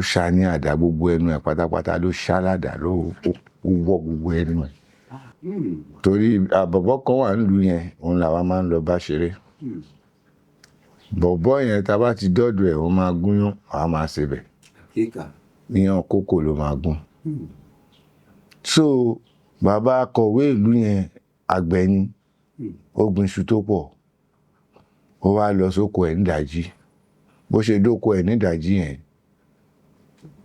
Ṣá ní àdá, gbogbo ẹnu ẹ̀ pátápátá ló ṣá ládàá, ló ó wọ́ gbogbo ẹnu ẹ̀. Torí àbọ̀bọ̀ kan wà nílùú yẹn, òun làwa máa ń lọ bá ṣeré. Bọ̀bọ́ yẹn, tá a bá ti dọ́dọ̀ ẹ̀, ó máa gúnyán, àwa máa sebẹ̀. Kíkà. Iyán kókò ló máa gún. So bàbá akọ̀wé ìlú yẹn, àgbẹ̀ ni, ó gbin iṣu tó pọ̀. Ó wá lọ sóko ẹ̀ nídàájí. Bó ṣe dóko ẹ̀ nídàájí yẹn,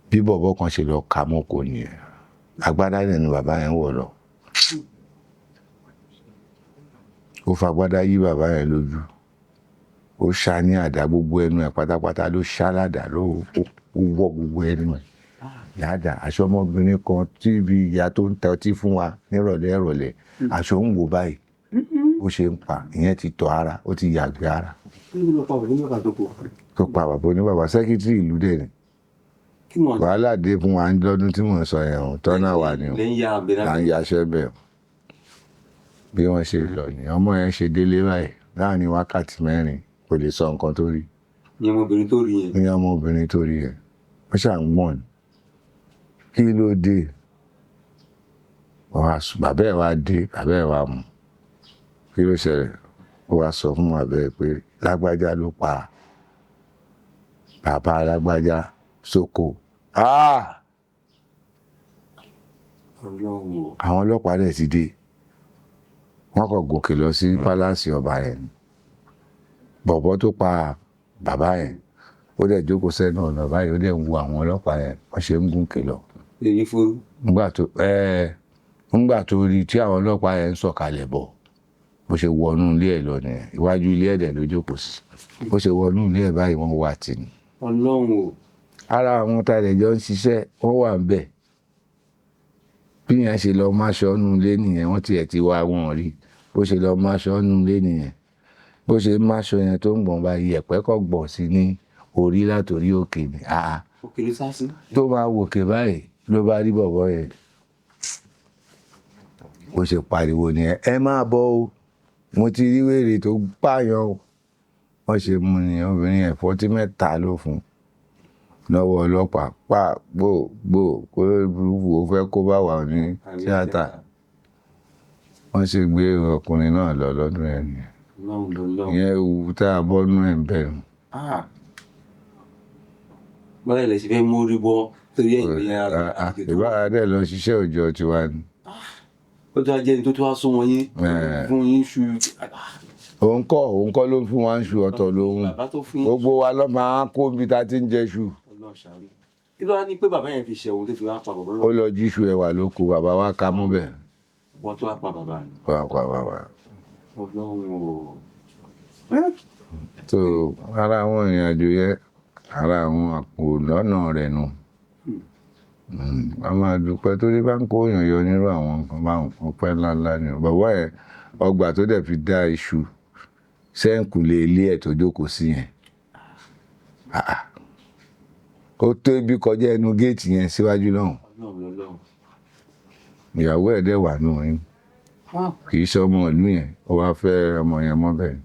bí bọ̀bọ́ kan ṣe lọ kà mọ́kò nìyẹn. Agbádá dẹ̀ ni bàbá yẹn wọ̀ lọ. Ó fagbádá yí bàbá yẹn lójú. Ó ṣá ní àdá, gbogbo ẹnu ẹ̀ pátápátá ló ṣá ládàá, ló ó wọ́ gbogbo ẹnu ẹ̀ ládàá. Aṣọ ọmọbìnrin kan tí ibi ìyá tó ń tẹ ọtí fún wa nírọ̀lẹ́ ìrọ̀lẹ́, aṣọ ń wò báyìí bó ṣe ń pa ìyẹn, ti tọ̀ ara, ó ti yàgbé ara. Kí ló pa bàbá nígbà tó kù? Tó pa bàbá oníbàbà, secretary ìlú dẹ̀ ni. Kí wọ́n Wàhálà dé fún wa lọ́dún tí mò ń sọ yẹn o, tọ́nà wà ní o. Lẹ́yìn ya àbẹ̀rẹ̀. Là ń yaṣẹ́ bẹ́ẹ̀ o. Bí wọ́n ṣe lọ ní ọmọ yẹn ṣe délé báyìí, láàrin wákàtí 4 kò lè sọ nǹkan tó rí. Ní ọmọbìnrin tó rí yẹn. Ní ọmọbìnrin tó rí yẹn, wọ́n ṣà ń gbọ̀n ní kí ló dé. Wọ́n wá bàbá ẹ̀ wá dé, bàbá ẹ̀ wá mú, kí ló ṣẹlẹ̀? Ó wá sọ fún bàbá ẹ̀ pé lágbájá ló pa bàbá lágbájá sóko. Ah! Ọlọ́run o. Àwọn ọlọ́pàá dẹ̀ ti dé. Wọ́n kàn gòkè lọ sí palace ọba yẹn ni. Bọ̀bọ́ tó pa bàbá yẹn, ó dẹ̀ jókòó sẹ́nu ọ̀nà báyìí, ó dẹ̀ ń wo àwọn ọlọ́pàá yẹn wọ́n ṣe ń gòkè lọ. Èyí fún. Ńgbà tó rí tí àwọn ọlọ́pàá yẹn ń sọ̀kalẹ̀ bọ̀, bó ṣe wọnú ilé ẹ̀ lọ nìyẹn. Iwájú ilé ẹ̀ dẹ̀ ló jókòó sí. Bó ṣe wọnú ilé ẹ̀ báyìí, wọ́n wà tì ní. Ọlọ́run o. Ara àwọn tá a lè jọ ń ṣiṣẹ́, wọ́n wà ń bẹ̀. Bí yẹn ṣe lọ máṣọ nú ilé nìyẹn, wọ́n tiẹ̀ ti wá wọn rí. Bó ṣe lọ máṣọ nú ilé nìyẹn, bó ṣe máṣọ yẹn tó ń gbọ̀n báyìí, yẹ̀pẹ̀ kọ̀ gbọ̀n sí ní orí látòrí òkè ni. Ah! Òkèlè sásí. Tó máa wòkè báyìí ló bá rí bọ̀bọ́ yẹn. Bó ṣe pariwo nìyẹn, "Ẹ máa bọ̀ o, mo ti rí wèrè tó pààyàn o." Wọ́n ṣe mú nìyẹn. Obìnrin yẹn, fọ́tí mẹ́ta ló fún un lọ́wọ́ ọlọ́pàá. Pa gbò gbò kó burúkú, ó fẹ́ kó bá wà ní tíátà. Wọ́n sì gbé ọkùnrin náà lọ lọ́dún yẹn nìyẹn. Ọlọ́run lọ́lọ́run. Ìyẹn ewu tá a bọ́ nú ẹ̀ ń bẹ̀rù. Ah! Báyìí lè ṣe fẹ́ mórí bọ́ torí ẹ̀yìn Ìbára dẹ̀ lọ ṣiṣẹ́ òòjọ́ tiwa ni. Ó tún wá jẹ́ ẹni tó tún wá sún wọn yín fún yín ṣu. Òun kọ́ ló ń fún wa ń ṣu, ọ̀tọ̀ lòun. Bàbá tó fún yín. Gbogbo wa ló máa ń kó ibi tá a ti ń jẹ ṣu. Ọlọ́run ṣàánú. Kí ló wá ní pé bàbá yẹn fi ṣẹ̀wọ̀n tó fi wá pa bàbá Ó náà? lọ jíṣu ẹ̀wà ló kó, bàbá wa ká mú bẹ̀. Wọ́n tó wá pa bàbá rẹ̀. Wà pa bàbá. Ọlọ́run o. So ara àwọn ìrìn àjò yẹn, ara àwọn àpò lọ́nà rẹ̀ nù. A máa dúpẹ́ torí bá ń kó èèyàn yọ nírú àwọn nǹkan báwọn, ọpẹ́ ńláńlá ni o. Bàbá yẹn, ọgbà tó dẹ̀ fi dá iṣu sẹ́ǹkùlé ilé ẹ̀ tó jókòó sí yẹn. Ah ah. Ó tó ibi kọjá ẹnu géètì yẹn síwájú lọ́hùn. Ọlọ́run lọ́lọ́run. Ìyàwó ẹ̀ dẹ̀ wà nù yín. Kì í ṣe ọmọ ìlú yẹn, ó wá fẹ́ ọmọ yẹn mọ́ bẹ́ẹ̀.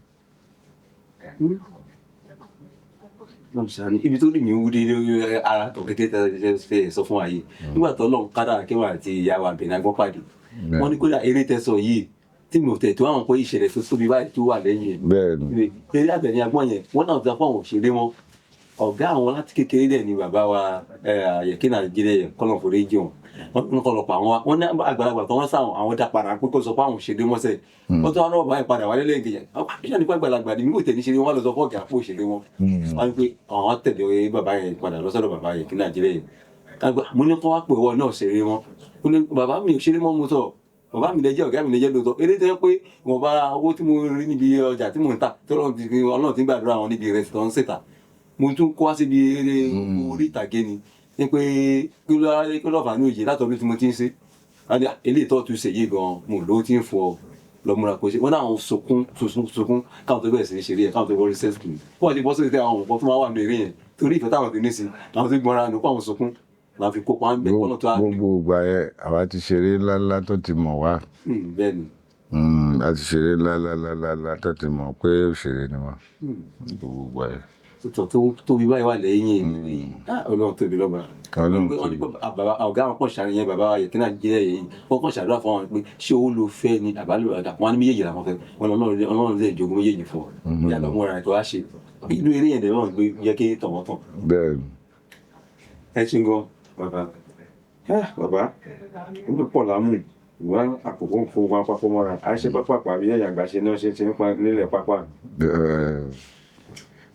Ọlọ́run ṣàánú. Ibi tó rí mi wú dé lórí ara tó kékeré tẹ́ ẹ sọ fún wa yìí. Nígbà tó Ọlọ́run kádàrá kí wọ́n àti ìyá wa Àbẹ̀ní Agbọ́n pàdé. Wọ́n ní kódà eré tẹ́sọ̀ yìí tí mi ò tẹ̀ tó àwọn pé ìṣẹ̀lẹ̀ tó tóbi báyìí tó wà lẹ́yìn ẹ̀. Bẹ́ẹ̀ni. Eré Àbẹ̀ní Agbọ́n yẹn, wọ́n náà ti sọ fún àwọn òṣèré wọn. Ọ̀gá àwọn láti kékeré dẹ̀ ni bàbá wa Yẹ̀kínà Jídé yẹn, kọ́lọ̀ forí jì wọ́n. Wọ́n kọ́ lọ pa àwọn wa. Wọ́n ní àgbàlagbà tó wọ́n sáwọn àwọn dá padà pé kó sọ pé àwọn òṣèré mọ́sẹ̀. Wọ́n tún wá náà báyìí padà wálé lẹ́yìn kejì. Ṣé nípa àgbàlagbà ni mi ò tẹ̀ ní ṣeré wọn lọ sọ fún ọ̀gá pé òṣèré wọn. Wọ́n ní pé àwọn tẹ̀lé bàbá yẹn padà lọ sọ́dọ̀ bàbá Yẹ̀kínà Jídé yẹn. Mo ní kó wá pè wọ́n náà ṣeré wọn. Mo ní bàbá mi ò ṣeré mọ́, mo sọ. Bàbá mi lè jẹ́ ọ̀gá mi lè jẹ́ lóòótọ́. Eré tó yẹ pé ìwọ̀nba owó tí mo rí níbi ọjà tí mò ń tà, tó Ọlọ́run ti ń gbàdúrà wọn níbi ìrẹsì tó ń ṣètà. Mo tún kó wá síbi eré orí ìtàgé ni. Ní pé kí ló fà ní òye látọdún tí mo ti ń ṣe. Wọ́n ní eléyìí tó tún ṣe yìí gan, mo lówó tí ń fún ọ lọ múra kó ṣe. Wọ́n náà sunkún sunkún sunkún káwọn tó bẹ̀rẹ̀ sí ní ṣeré yẹn, káwọn tó wọlé sẹ́ẹ̀sì. Wọ́n ti bọ́ sórí àwọn nǹkan tó máa wà nínú eré yẹn. Torí ìfẹ́ táwọn ti ní sí, àwọn tó gbọ́nra nù kó àwọn sunkún. Làwọn fi kópa ń bẹ̀ kọ́nà tó wá. Gbogbo ìgbà yẹn, àwa ti ṣeré ńláńlá tó ti mọ̀ wá. Bẹ́ẹ̀ni. A ti ṣeré ńláńlá ńláńlá tó ti mọ̀ pé òṣèré ni wá. Gbogbo ìgbà yẹn. Tó tóbi báyìí wà lẹ́yìn. Ọlọ́run tóbi lọ́ba. Ọlọ́run Wọ́n ní tóbi. pé ọ̀gá àwọn kan ṣàríyàn bàbá Yẹ̀kínní Ajílẹ̀yẹ yìí, wọ́n kàn ṣàdúrà fún wọn pé ṣé owó ló fẹ́ ni àbálò àdá wọn ní méjèèjì làwọn fẹ́ wọn lọ. Ọlọ́run lè jogún méjèèjì fún ọ, ìyá lọ múra ẹ̀ tó wá ṣe inú eré yẹn dẹ̀ náà gbé jẹ́ kí tọ̀wọ́n tàn. Bẹ́ẹ̀ ni. Ẹ ṣe ń gan bàbá. Bàbá ó pọ̀ lámù ìwọ́n àkókò ń fowó wọn papọ̀ mọ́ra à ń ṣe pápá àbí ẹ̀yà àgbà ṣe náà ṣe ti ń pa nílẹ̀ pápá.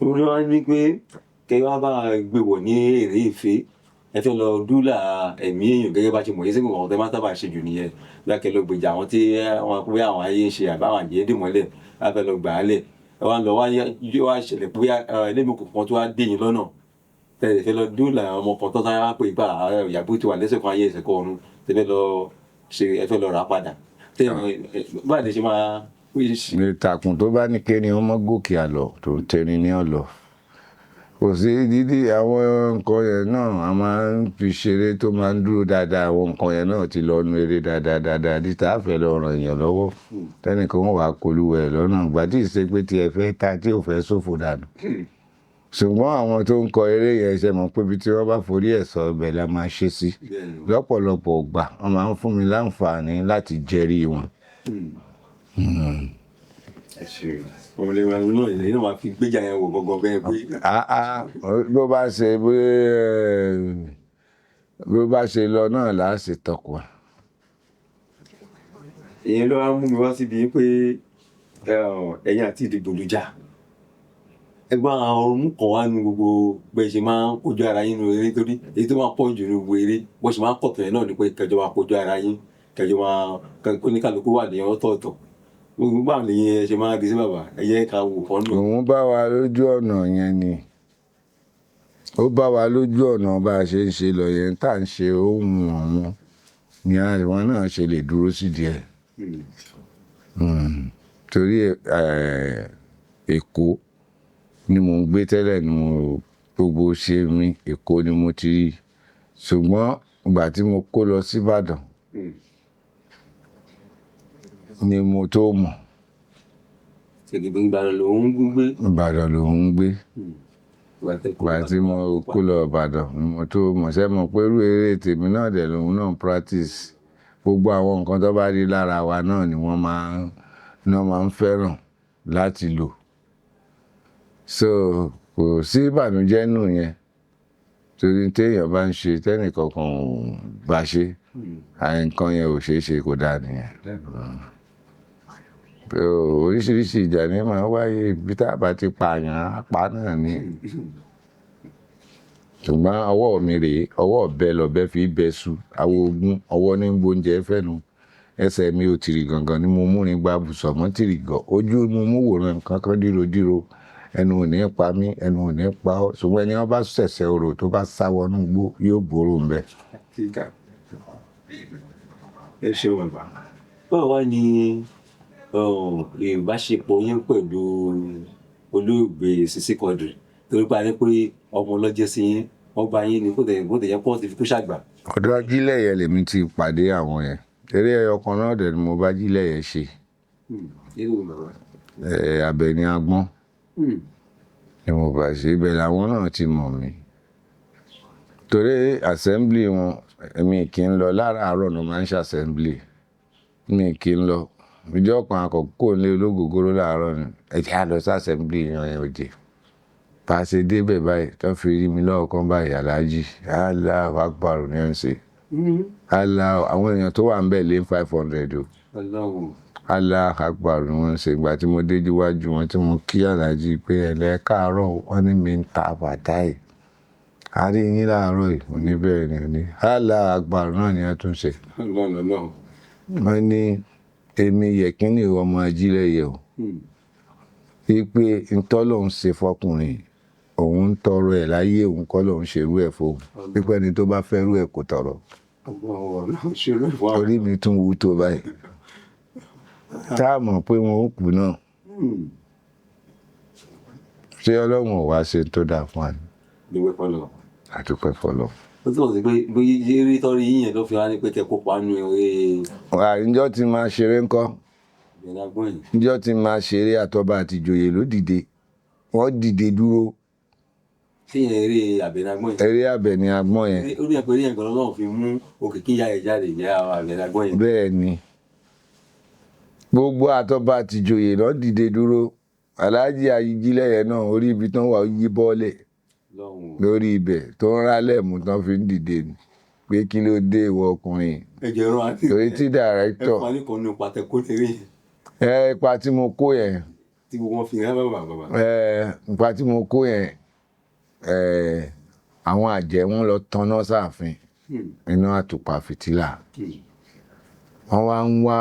Òun ló wá ní pé kẹ wá bá gbé wọ̀ ní èrè ìfẹ́, ẹ fẹ́ lọ dúlà ẹ̀mí èèyàn gẹ́gẹ́ bá ṣe mọ̀ yín sí nǹkan tẹ́ máa sábà ṣe jù nìyẹn. Bí a kẹ lọ gbèjà àwọn tí wọ́n pé àwọn ayé ń ṣe àbáwọn àjẹ́ dìmọ́lẹ̀, a fẹ́ lọ gbà á lẹ̀, ẹ wá lọ wá wá ṣẹlẹ̀ pé ẹlẹ́mìí òkùnkùn tó wá dé yín lọ́nà tẹ́ ẹ fẹ́ lọ dúlà ọmọ kan tó sára pé ìgbà ìyàbò ti wà lẹ́sẹ̀ kan ayé ẹsẹ̀ kan ọ̀run tẹ́ fẹ́ lọ ṣe, ẹ fẹ́ lọ rà á padà tẹ́ báyìí lè ṣe máa. Ìtàkùn tó bá ní kérin ó mọ́ gòkè àlọ́ tó ń tẹrin ní ọ̀lọ́. Kò sí dídí àwọn nǹkan yẹn náà a máa ń fi ṣeré tó máa ń dúró dáadáa. Àwọn nǹkan yẹn náà ti lọ nu eré dáadáa dáadáa díta àfẹ́ lọ ràn èèyàn lọ́wọ́ tẹ́nìkan wọ́n wàá kolúwẹ̀ lọ́nà ìgbà tí ì ṣe pé tí ẹ fẹ́ ta tí ò fẹ́ ṣòfò dànù. Ṣùgbọ́n àwọn tó ń kọ eré yẹn ṣe mọ̀ pé ibi tí wọ́n bá forí ẹ̀ sọ ibẹ̀ la máa ṣe sí. Lọ́pọ̀lọpọ̀ ìgbà wọ́n máa ń fún mi láǹfààní láti jẹ́rí wọn. Ẹ ṣe Òun lè máa náà lè náà máa fi gbéjà yẹn wò gangan bẹ́ẹ̀ pé. Bó bá ṣe bó bá ṣe lọ náà là á ṣe tọkọ. Ìyẹn ló wá mú mi wá síbi pé ẹ̀yin àti Ìdìgbòlùjà ẹgbẹ́ àwọn ọmú kan wá nu gbogbo bẹ́ẹ̀ ṣe máa ń kojú ara yín nu eré, torí èyí tó máa pọ̀ jù nu gbogbo eré bó ṣe máa ń kọ̀tọ̀ yẹn náà ni pé kẹjọ máa kojú ara yín, kẹjọ máa oníkàlùkù wà ní ọ̀tọ̀ọ̀tọ̀. Gbogbo àwọn èèyàn ṣe máa rí sí bàbá ẹ jẹ́ ká wò fọ́nù. Òun bá wa lójú ọ̀nà yẹn ni, ó bá wa lójú ọ̀nà bá a ṣe ń ṣe lọ yẹn tá à ń ṣe ohun ọ̀wọ́n ni àwọn náà ṣe lè dúró sídìí ẹ̀. Torí Èkó ni mò ń gbé tẹ́lẹ̀, ni mo gbogbo ṣe mi Èkó ni mo ti rí. Ṣùgbọ́n ìgbà tí mo kó lọ sí Ìbàdàn ni mo tó mọ̀. Ìbàdàn ló ń gbé. Ìbàdàn ló ń gbé. Ìgbà tí mo kó lọ Ìbàdàn ni mo tó mọ̀. Ṣé mo pé irú eré tèmi náà dẹ̀ lòun náà practice. Gbogbo àwọn nǹkan tó bá rí lára wa náà ni wọ́n máa ń fẹ́ràn láti lò. So kò sí ìbànújẹ́ nù yẹn. Torí tí èèyàn bá ń ṣe tẹ́nìkankan ò bá ṣe, nǹkan yẹn ò ṣe é ṣe, kò dáa nìyẹn. Oríṣiríṣi ìjà ni máa ń wáyé bí tá a bá ti pààyàn á pa náà ni. Ṣùgbọ́n ọwọ́ mi rèé, ọwọ́ ọ̀bẹ lọ̀bẹ fi bẹ su, àwo ogún, ọwọ́ ní gbóúnjẹ fẹ́nu. Ẹsẹ̀ mi ò tìrì gangan ni mo mú ní gba bùsọ̀ mọ́ tìrì gọ̀. Ojú mo mú wòran nǹkan kan dírodíro. Ẹnu ò ní pa mí, ẹnu ò ní pa ọ́. Ṣùgbọ́n ẹni wọ́n bá ṣẹ̀ṣẹ̀ orò tó bá sá wọnú igbó yóò borò ń bẹ. Ẹ ṣeun bàbá. Báwo wá ni ìbáṣepọ̀ yín pẹ̀lú olóògbé Sisi Quadri? Torí pé a ní pé ọmọ ọlọ́jẹ́ sí yín, wọ́n bá yín ní kó tẹ̀ yẹ kó ti fi kú ṣàgbà. Ọ̀dọ̀ Ajílẹ̀yẹ lèmi ti pàdé àwọn yẹn. Eré ẹyọ kan náà dẹ̀ ni mo bá Ajílẹ̀yẹ ṣe. Àbẹ̀ní Agbọ́n ni mo bá ṣe, ibẹ̀ làwọn náà ti mọ̀ mí. Torí assembly wọn, èmi kì í lọ láràárọ̀ ni wọ́n máa ń ṣe assembly. Mi kì í lọ. Ìjọ kan àkọ́kọ́ nílé ológogoro láàárọ̀ ni ẹ jẹ́ á lọ sí assembly yẹn òde. Bá a ṣe dé bẹ̀ báyìí, tó fi rí mi lọ́ọ̀kan báyìí, Alhaji, Allahu Akbar ni wọ́n ń ṣe. Allah, àwọn èèyàn tó wà níbẹ̀ lé 500 o. Allahu Akbar ni wọ́n ń ṣe. Ìgbà tí mo dé iwájú wọn tí mo kí Alhaji pé ẹ̀lẹ́ káàárọ̀, wọ́n ní mi ń ta bàtà yìí. A rí yín láàárọ̀ yìí, mo ní bẹ́ẹ̀ ni, mo ní Allahu Akbar náà ni wọ́n tún ṣe. Wọ́n ní èmi Yẹ̀kínní ọmọ Ajílẹ̀yẹ o. Wípé ntọ́ lòun ṣe fọkùnrin, òun ń tọrọ ẹ̀ láyé, òun kọ́ lòun ṣe irú ẹ̀ fún. Wípé ẹni tó bá fẹ́ irú ẹ̀ kò tọrọ. Orí mi tún wú tó báyìí. Tá a mọ̀ pé wọn ó kú náà. Ṣé Ọlọ́run ò wá ṣe tó dáa fún wa ni? Dúpẹ́ fọlọ́. A dúpẹ́ fọlọ́. Ó túmọ̀ sí pé bóyá eré tọ́rí yín yẹn ló fi wá ní pé kẹ́ kópa nínú eré. Ǹjọ́ tí máa ṣeré ńkọ́? Ìbẹ̀rẹ̀ Agbọ́n yìí. Ǹjọ́ tí máa ṣeré àtọba àti ìjòyè ló dìde. Wọ́n dìde dúró. Ṣé yẹn eré Àbẹ̀ní Agbọ́n yẹn? Eré Àbẹ̀ní Agbọ́n yẹn. Orí ẹ̀ pé eré yẹn gan lọ́wọ́ fi mú òkìkí ìyá ẹ̀ jáde, ìyá Àbẹ̀ní Agbọ́n yẹn. Bẹ́ẹ̀ ni, gbogbo àtọ́ba àtìjòyè náà dìde dúró. Aláàjì Ajílẹ̀yẹ náà orí ibi tán wà ó yí bọ́ọ̀lẹ̀ lọ́hùn. Lórí ibẹ̀ tó ń rálẹ̀ mú tán fi ń dìde ni pé kí ló dé, ìwọ ọkùnrin? Ẹ jẹ́ rán àti Torí tí ẹ dàrẹ́tọ̀ fún wa ní kan nínú pàtẹ́kó eré yẹn Ẹ ipa tí mo kó yẹn tí gbogbo wọn fi hàn bàbá bàbá. Ẹ ipa tí mo kó yẹn, ẹ àwọn àjẹ́ wọn lọ tanná sáàfin, iná àtùpà fìtílà. Wọ́n wá ń wá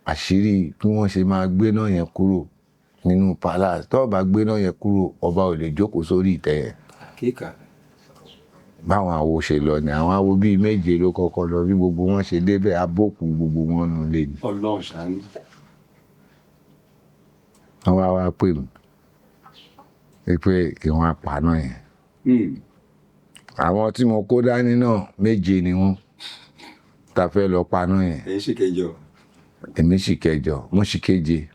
àṣírí bí wọ́n ṣe máa gbé náà yẹn kúrò nínú palace. Tó bá gbé náà yẹn kúrò, ọba ò lè jókòó sórí ìtẹ́ yẹn. Kíkà. Báwọn awo ṣe lọ ni, àwọn awo bíi méje ló kọ́kọ́ lọ. Bí gbogbo wọn ṣe débẹ̀, abókù gbogbo wọn nù lé ni. Ọlọ́run ṣàánú. Wọ́n wá wá pè mí pé kí wọ́n á pa náà yẹn. Àwọn tí mo kó dání náà, méje ni wọ́n ta fẹ́ lọ paná yẹn. Ẹ̀yin sì kẹjọ. Èmi sì kẹjọ, mo sì keje.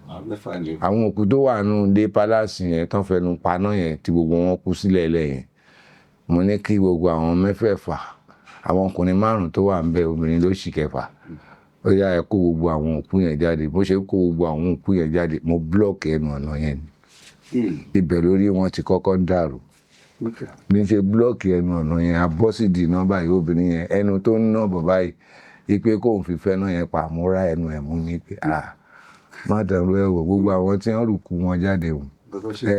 Àwọn mẹ́fà ni. Àwọn òkú tó wà nù dé palace yẹn tán fẹnu paná yẹn, tí gbogbo wọn kú sílẹ̀ lẹ̀ yẹn, mo ní kí gbogbo àwọn mẹ́fẹ̀ẹ̀fà, àwọn ọkùnrin márùn tó wà ń bẹ, obìnrin ló sì kẹfà, ó yá, ẹ kó gbogbo àwọn òkú yẹn jáde. Bó ṣe kó gbogbo àwọn òkú yẹn jáde, mo block ẹnu ọ̀nà yẹn ni. Ibẹ̀ lórí wọn ti kọ́kọ́ ń dàrú. Bí n ṣe block ẹnu ọ̀nà yẹn, abọ́sídìí náà báyìí, obìnrin yẹn, ẹnu tó ń ná bọ̀ báyìí ipe kóun fi fẹ́ náà yẹn pa, mo rá ẹnu ẹ̀ mú ní pé ah, má dàrú ẹ wò. Gbogbo àwọn tí wọ́n rùkú wọn jáde wò,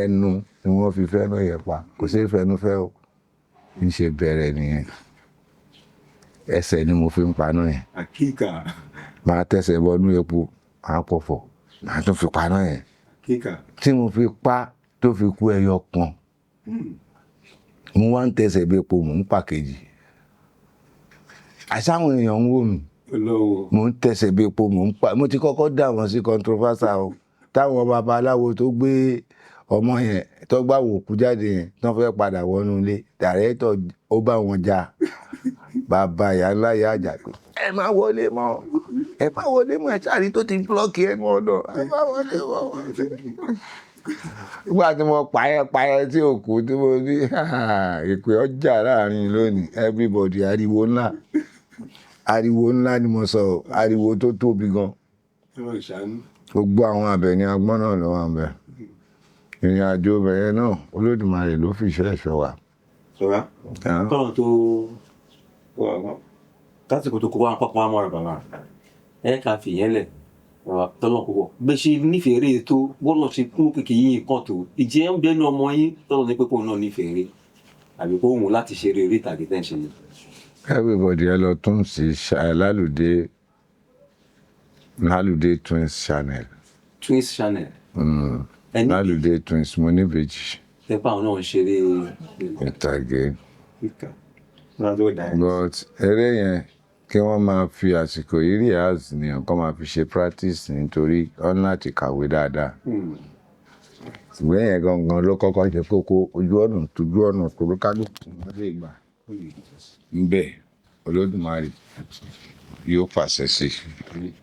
ẹnu ni wọ́n fi fẹ́ náà yẹn pa, kò sí fẹnu fẹ́ o. Ń ṣe bẹ̀rẹ̀ nìyẹn, ẹsẹ̀ ni mo fi ń paná yẹn. Àkíkà. Máa tẹsẹ̀ bọnú epo, máa pọ̀fọ̀, máa tún fi paná yẹn. Kíkà. Tí mo fi pa tó fi kú ẹyọ kan, mo wá ń tẹsẹ̀ bí epo, mò ń pa kejì. Àṣàwọn èèyàn ń wò mí. Olówó. Mò ń tẹsẹ̀ bí epo, mò ń pa. Mo ti kọ́kọ́ dà wọ́n sí controversial o, táwọn babaláwo tó gbé ọmọ yẹn tó gbà wò kú jáde yẹn tó fẹ́ padà wọnú ilé, dàrẹ́tọ̀ ó bá wọn jà, bàbá ìyá ńlá ìyá àjà, pé ẹ má wọlé mọ́, ẹ má wọlé mọ́, ẹ ṣáàrí tó ti block ẹnu ọ̀nà, ẹ má wọlé mọ́. Nígbà tí mo pààyàn pààyàn tí ò kú, tí mo ní ìpè ọjà láàrin lónìí, everybody, ariwo ńlá, ariwo ńlá ni mo sọ, ariwo tó tóbi gan. Ọlọ́run ṣàánú. Gbogbo àwọn Àbẹ̀ní Agbọ́n náà ló wà ń bẹ̀. Ìrìn àjò bẹ̀yẹn náà, Olódùmarè ló fi ìṣọ́ ẹ̀ṣọ́ wa. Sọ̀rọ̀ Kọ́nà tó kásìkò tó kó wá pápá mọ́ra bàbá ẹ ká fi yẹn lẹ̀ bàbá tọ́lọ̀ púpọ̀ bẹ́ẹ̀ ṣe nífẹ̀ẹ́ eré tó bọ́lọ̀ ṣe kún kékeré yín kan tó ìjẹ́ ń bẹ́nu ọmọ yín tọ́lọ̀ ní pé kóun náà nífẹ̀ẹ́ eré àbí kó wù láti ṣe eré ìtàgé tẹ́ ń ṣe yìí. Everybody, ẹ lọ tún sí Lálùdé, Lálùdé Twins channel. Twins channel. Ẹni Lálùdé Twins, mo níbejì. Tẹ́pẹ́ àwọn náà ń ṣeré ìtàgé. Kíkà. Náà tó dà. But eré yẹn, kí wọ́n máa fi àsìkò yìí rehearse ni, kó máa fi ṣe practice, nítorí wọ́n ní láti kàwé dáadáa. Ìwé yẹn gangan ló kọ́kọ́ ṣe kókó. Ojú ọ̀nà tójú ọ̀nà tó kálukú wọn lè gbà ńbẹ̀, Olódùmarè yóò fàṣẹ sí i.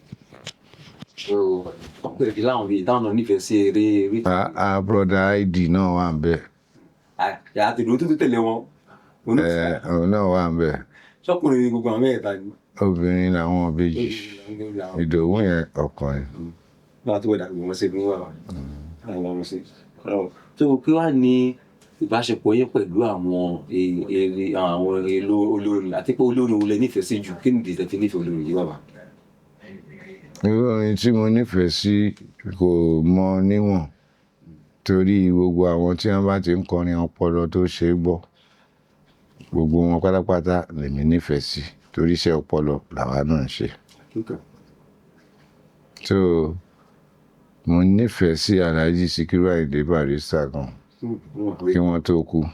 Ọ̀pọ̀ èdè láwọn bíi táwọn náà nífẹ̀ẹ́ sí eré eré. Ah, brother id náà wà ńbẹ̀. Àti ìdúró tó tẹ̀lé wọn. Ẹ òun náà wà ńbẹ̀. Ṣọkùnrin ni gbogbo àwọn mẹ́ẹ̀ta ni? Obìnrin làwọn ìbejì. Ìdòwú yẹn, ọkùnrin. Náà tó dà gbogbo wọn sí bí wọ́n wà. Àwọn ọmọ sí. Tó kí wàá ní ìbáṣepọ̀ yín pẹ̀lú àwọn eré, àwọn èlò olórin, àti pé olórin wo lẹ nífẹ̀ẹ́ sí jù? Kí nìdí tẹ́ fi nífẹ̀ẹ́ olórin yìí, bàbá? Irú orin tí mo nífẹ̀ẹ́ sí kò mọ níwọ̀n, torí gbogbo àwọn tí wọ́n bá ti ń kọrin ọpọlọ tó ṣe é gbọ́, gbogbo wọn pátápátá lèmi nífẹ̀ẹ́ sí, torí iṣẹ́ ọpọlọ làwa náà ń ṣe. So mo nífẹ̀ẹ́ sí Alhaji Sikiru Ayinde Barrister gan kí wọ́n tó kú.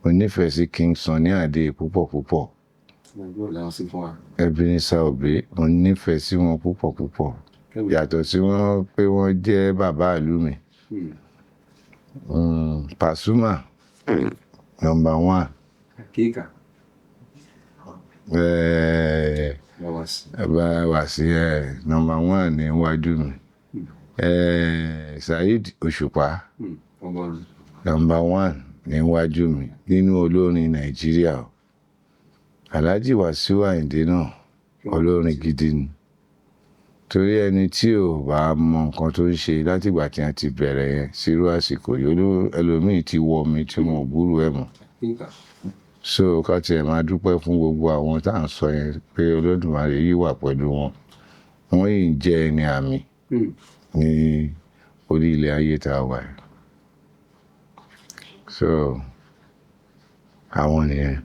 Mo nífẹ̀ẹ́ sí King Sunny Adé púpọ̀ púpọ̀. Ebenezer Obey, mo nífẹ̀ẹ́ sí wọn púpọ̀ púpọ̀, yàtọ̀ sí wọn pé wọ́n jẹ́ bàbá ìlú mi. Pasuma number one. Kíkà. Bá wá sí ẹ number one níwájú mi. Saheed Òṣùpá number one. níwájú mi nínú olórin Nàìjíríà o. Alhaji Wasiu Ayinde náà olórin gidi ni, torí ẹni tí ò bá mọ nǹkan tó ń ṣe látìgbà tí wọ́n ti bẹ̀rẹ̀ yẹn sírú àsìkò yìí, ẹlòmíì ti wọ mi tí wọn ò gbúrò ẹ̀ mọ́. So ká tiẹ̀ máa dúpẹ́ fún gbogbo àwọn tá à ń sọ yẹn pé Olódùmarè yìí wà pẹ̀lú wọn, wọ́n yìí ń jẹ́ ẹni àmì ní orí ilẹ̀ ayé tá a wà yìí. So àwọn nìyẹn.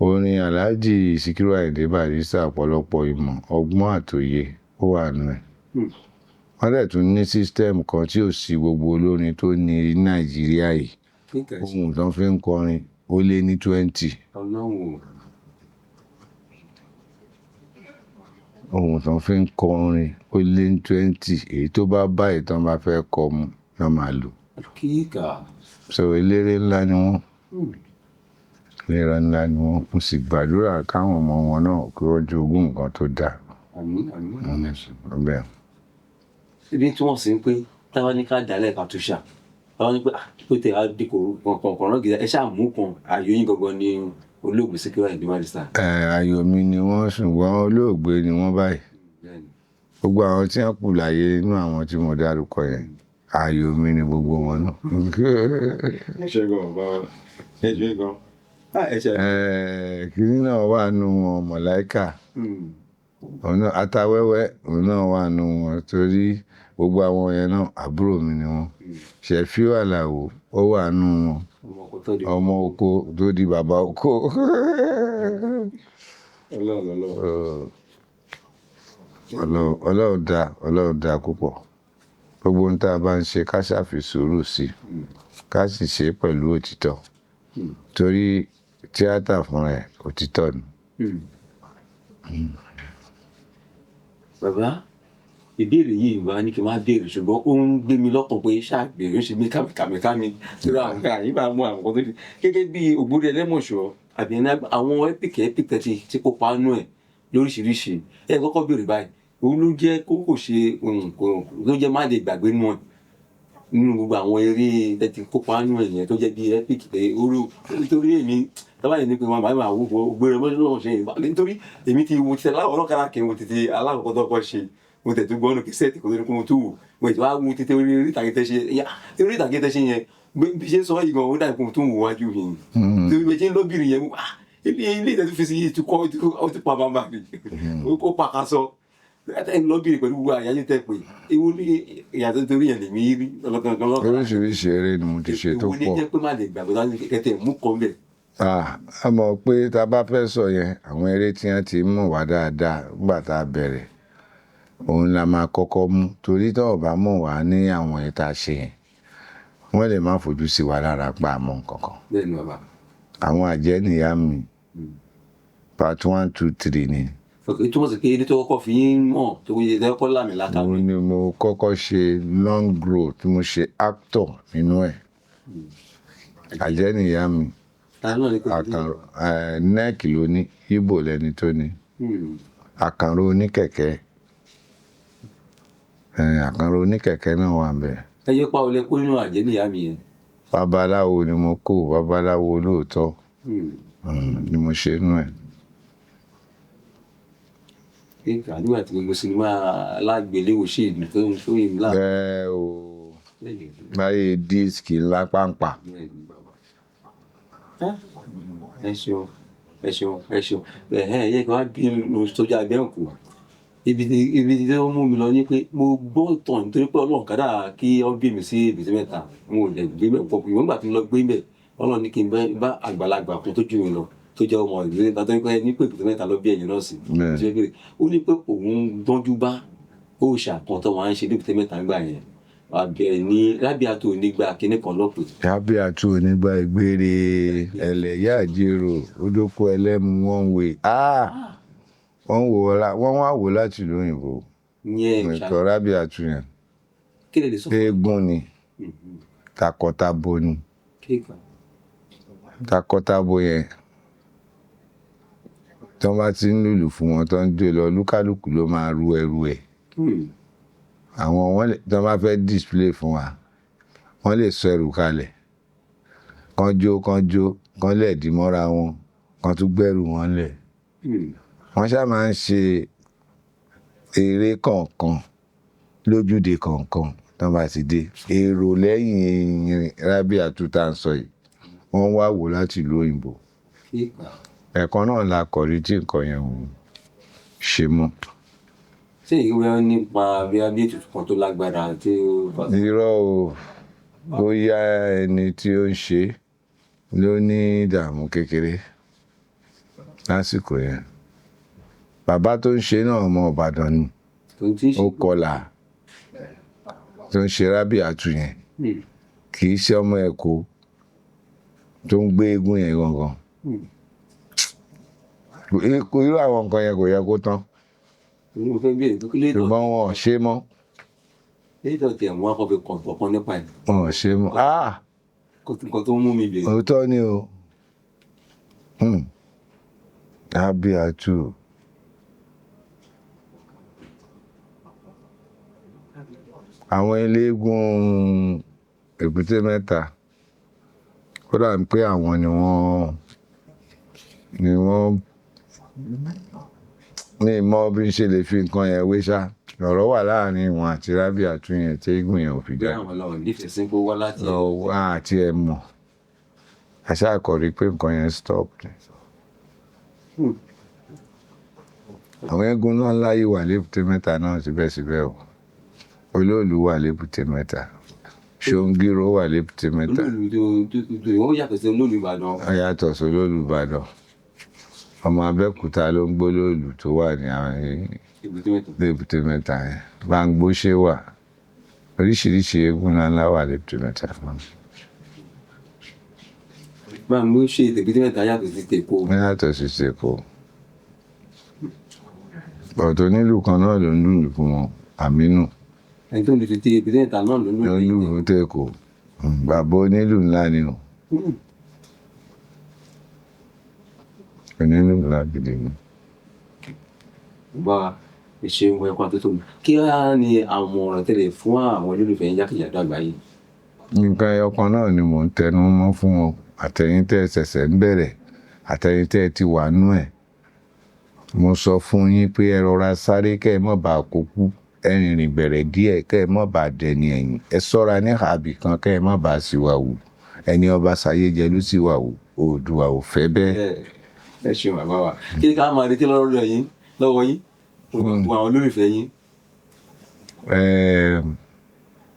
Orin Alhaji Sikiru Ayinde Barrister, ọ̀pọ̀lọpọ̀ ìmọ̀, ọgbọ́n àtòye ó wà nínú ẹ̀. Wọ́n dẹ̀ tún ní system kan tí ò sí gbogbo olórin tó ní Nàìjíríà yìí. Ohun tó fi ń kọrin ó lé ní 20. Ohun tó fi ń kọrin ó lé ní 20. Èyí tó bá bá ìtàn bá fẹ́ kọ mu ló máa lò. So eléré ńlá ni wọ́n. Eléré ńlá ni wọ́n. Mo sì gbàdúrà káwọn ọmọ wọn náà kí wọ́n jogún nǹkan tó dáa. Àmín, àmín. Bẹ́ẹ̀. Ibi tí wọ́n sì ń pé táwa ní ká dálẹ̀ ká tún ṣà. Táwa ní pé pé tẹ̀ á di kọ̀ọ̀kan náà gidi, ẹ ṣáà mú kan ààyò yín gangan ní olóògbé Sikiru Ayinde Barrister. Ààyò mi ni wọ́n, ṣùgbọ́n olóògbé ni wọ́n báyìí. Gbogbo àwọn tí wọ́n kù láyé nínú àwọn tí mo dárúkọ yẹn, ààyò mi ni gbogbo wọn náà. Ẹ ṣé gan bàbá wa, ẹ ṣé gan. Ẹ ṣé. Kínní náà wà nù wọn, Mọ̀láíkà. Òun náà Atawẹ́wẹ́, òun náà wà nù wọn torí gbogbo àwọn yẹn náà àbúrò mi ni wọ́n. Ṣẹ̀fíù Àlàó ó wà nù wọn. Ọmọ oko tó di bàbá oko. Ọlọ́run dá, Ọlọ́run dá púpọ̀. Gbogbo ohun tí a bá ń ṣe ká ṣàfi sùúrù sí i, ká sì ṣe pẹ̀lú òtítọ́. Torí tíátà fúnra ẹ̀ òtítọ́ ni. Bàbá, ìbéèrè yìí bá ní kí n má béèrè, ṣùgbọ́n ó ń gbé mi lọ́kàn pé ṣáà béèrè, ó ṣe mí kàmìkàmìkàmì. Torí àwọn nǹkan àyè bá mú àwọn nǹkan tó di. Gẹ́gẹ́ bí Ògbórí Ẹlẹ́mọ̀ṣọ́ àbí ẹni àwọn epic epic tẹ́tí tí kò pa nú ẹ̀ lóríṣiríṣi. Ẹ kọ́kọ́ béèrè báyìí, òun ló jẹ́ kó kò ṣe ló jẹ́ má lè gbàgbé nú ẹ̀ nínú gbogbo àwọn eré tẹ́tí kó pa nú ẹ̀ yẹn tó jẹ́ bí epic pé orú nítorí èmi tábà yẹn ní pé wọn máa wò ó Ògbórí Ẹlẹ́mọ̀ṣọ́ ṣe nítorí èmi ti wo ti aláwọ̀ ọlọ́kadà kí n wo títí alákọ̀ọ́kọ́ tó kọ́ ṣe, mo tẹ̀ tó gbọ́ ọ́nù kìsẹ́ẹ̀tì kó tó ní kó mo tó wò, mo tẹ̀ wá wo títí orí ìtàgé tẹ́ ṣe yá, orí ìtàgé tẹ́ ṣe yẹn bí ṣe ń sọ yìí gan, ó dàbí kó mo tó wò wájú mi torí bí ṣe ń lóbìnrin yẹn, ilé ìtẹ́tù fi sí yìí ti kọ́ ó ti pa bàbá mi ó pa ká sọ ẹ ń lóbìnrin pẹ̀lú gbogbo àyájọ́ tẹ́ pé ewu ní ìyàtọ̀ torí yẹn lèmi rí ọlọ́kan lọ́kàn. Oríṣiríṣi eré ni mo ti ṣe tó Ewu ní pọ̀. jẹ́ pé má lè gbàgbé láti kẹ́tẹ̀ mú kan bẹ̀. A mọ̀ pé tá a bá fẹ́ sọ yẹn, àwọn eré tí wọ́n ti mọ̀ wá dáadáa nígbà tá a bẹ̀rẹ̀, òun la máa kọ́kọ́ mú torí tí wọ́n bá mọ̀ wá ní àwọn èyí tá a ṣe yẹn, wọ́n lè má fojú sí wa lára pa àmọ́ nǹkan kan. Bẹ́ẹ̀ni bàbá. Àwọn àjẹ́ nìyá mi, part 1, 2, 3 ni. Ok, túmọ̀ sí pé eré tó kọ́kọ́ fi yín mọ̀ tó yẹ kọ́ lámì láta. Òun ni mo kọ́kọ́ ṣe long role tí mo ṣe actor nínú ẹ̀. Àjẹ́ nìyá mi. Àkànrò nẹ́ẹ̀kì ló ní, Íbò lẹni tó ní. Àkànrò oníkẹ̀kẹ́. Àkànrò oníkẹ̀kẹ́ náà wà ńbẹ̀. Ẹ yẹ pa olè kó nínú àjẹ́ nìyá mi yẹn. Babaláwo ni mo kó, babaláwo olóòótọ́ ni mo ṣe nínú ẹ̀. Nígbà tí gbogbo sinimá alágbèléwò ṣì ń tó ń tó yìí ńlá. Ẹ o, láyé díìskì ńlá pàǹpà. Ẹ ṣeun, ẹ ṣeun, ẹ ṣeun. Ẹ yẹ kí wọ́n á bí mi sójú abẹ́ òkú. Ibi tí ó mú mi lọ ní pé mo gbọ́ ìtàn nítorí pé Ọlọ́run kádà kí wọ́n bí mi sí Èbúté Mẹ́ta. Mo ò lè gbé bẹ̀ pọ̀. Ìwọ̀n ìgbà tí mo lọ gbé bẹ̀, Ọlọ́run ní kí n bá àgbàlagbà kan tó jù mí lọ tó jẹ́ ọmọ ìlú nípa tó ní pé ní pé Èbúté Mẹ́ta ló bí ẹ̀yin náà sí. Ó ní pé òun gbọ́njú bá òòṣà kan tó máa ń ṣe ní Èbúté Mẹ́ta nígbà yẹn. Àbẹ̀ ní Rábíàtú onígbà kinní kan lọ́pẹ́. Rábíàtú onígbà ìgbére ẹlẹ́yà àjèrò odókó ẹlẹ́mu wọ́n wé. Wọ́n wò ó wọ́n wá wò láti ìlú òyìnbó. Ìtọ́ Rábíàtú yẹn. Kí lè lè sọ? Eégún ni, takọtabo ni. Takọtabo yẹn. Tí wọ́n bá ti ń lùlù fún wọn tó ń jó lọ, olúkálùkù ló máa ru ẹrù ẹ̀. Àwọn wọ́n lè, tí wọ́n bá fẹ́ display fún wa, wọ́n lè sọ ẹrù kalẹ̀. Kán jó, kán jó, kán lẹ̀dí mọ́ra wọn, kán tún gbẹ́rù wọn lẹ̀. Wọ́n ṣáà máa ń ṣe eré kọ̀ọ̀kan lójúde kọ̀ọ̀kan tán bá ti dé. Èrò lẹ́yìn Rábíàtú tá à ń sọ yìí, wọ́n wá wò láti ìlú òyìnbó. Ẹ̀kan náà la kọ̀rí tí nǹkan yẹn ò ṣe mọ́. Ṣé ìwé nípa bí a bí ètùtù kan tó lágbára tí ó fà? Irọ́ o, bóyá ẹni tí ó ń ṣe ló ní ìdààmú kékeré lásìkò yẹn. Bàbá tó ń ṣe náà ọmọ Ìbàdàn ni, Tó ń tí ń ṣe. ó kọlà tó ń ṣe Rábíàtú yẹn, kì í ṣe ọmọ Èkó tó ń gbé eégún yẹn gangan. Irú àwọn nǹkan yẹn kò yẹ kó tán. Mo fẹ́ béèrè pé kí ló dé Ṣùgbọ́n wọn ò ṣe mọ́. Létò tiẹ̀ mú akọ fi kọ̀ọ̀kan nípa ẹ̀. Wọn ò ṣe mọ́. Ah! Nǹkan tó mú mi béèrè. Òótọ́ ni o. Rábíàtú. Àwọn eléégún Èbúté Mẹ́ta, ó dà bí pé àwọn ni wọ́n ní mọ̀ bí n ṣe lè fi nǹkan yẹn wé ṣá. Ọ̀rọ̀ wà láàrin wọn àti Rábíàtú yẹn tí eégún yẹn ò fi Bí jáde. àwọn lọ nífẹ̀ẹ́ sí pé ó wá láti. Lọ wá àti ẹ mọ̀. A ṣáà kọ̀ rí pé nǹkan yẹn stop ni. Àwọn eégún ńlá ńlá yìí wà lÉbúté Mẹ́ta náà síbẹ̀síbẹ̀ o. Olóòlù wà lÉbúté Mẹ́ta. Ṣóńgíró wà lÉbúté Mẹ́ta. Olóòlù tó ó yàtọ̀ sí olóòlù Ìbàdàn. Ó yàtọ̀ sí olóòlù Ìbàdàn. Ọmọ Abẹ́òkúta ló ń gbólóòlù tó wà ní àwọn Èbúté Mẹ́ta. Lébúté Mẹ́ta yẹn. Báńgbóṣé wà. Oríṣiríṣi eégún ńlá ńlá wà lÉbúté Mẹ́ta. Báńgbóṣé Èbúté Mẹ́ta yàtọ̀ sí tÈkó. Ó yàtọ̀ sí tÈkó. Ọ̀tọ̀ onílù kan náà ló ń lùlù fún wọn, Àmínú. Ẹni tó ń lu ti Èbúté Mẹ́ta náà ló ń lù. Ló ń lùlù fún tÈkó. Bàbá onílù ńlá ni o. Onílù ńlá gidi ni. Bá ẹ ṣeun ẹ̀kọ́ àtúntò mi. Kí á ní àwọn ọ̀rọ̀ tẹ́lẹ̀ fún àwọn olólùfẹ́ yín jákèjádò àgbáyé? Nǹkan ẹyọ kan náà ni mò ń tẹnu mọ́ fún wọn. Àtẹ̀yin tẹ́ ẹ ṣẹ̀ṣẹ̀ ń bẹ̀rẹ̀, àtẹ̀yin tẹ́ ẹ ti wà nú ẹ̀. Mo sọ fún yín pé ẹ rọra sáré kẹ́ ẹ má bàa kó kú. Ẹ rìnrìn bẹ̀rẹ̀ díẹ̀ kẹ́ ẹ má bàa dẹni ẹ̀yìn. Ẹ ṣọ́ra ní àbí kan kẹ́ ẹ má bàa ṣìwà wù. Ẹni ọba ṣayé jẹ ló ṣìwà wù. Oòduà ò fẹ́ bẹ́ẹ̀. Ẹ ṣeun bàbá wa. Kí ni ká máa retí lọ́dọ̀ yín lọ́wọ́ yín? Gbogbo àwọn olólùfẹ́ yín.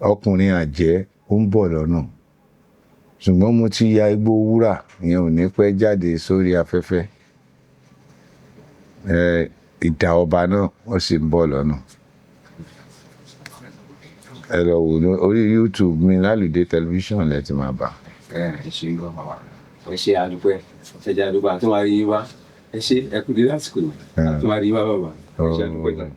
Ọkùnrin àjẹ́ ó ń bọ̀ lọ́nà. Ṣùgbọ́n mo ti ya igbó wúrà, ìyẹn ò ní pẹ́ jáde sórí afẹ́fẹ́. Ìdà ọba náà ó sì ń bọ̀ lọ́nà. Ẹ lọ wò ó orí YouTube mi Lálùdé tẹlifíṣàn lẹ ti máa bá. Ẹ ṣe ń gbọ́ bàbá. Ẹ ṣe àdúpẹ́. Ẹ jẹ́ àdúpẹ́ àti máa rí yín wá. Ẹ ṣe ẹ kú dé lásìkò yìí. Àti máa rí yín wá bàbá. Ẹ ṣe àdúpẹ́ náà.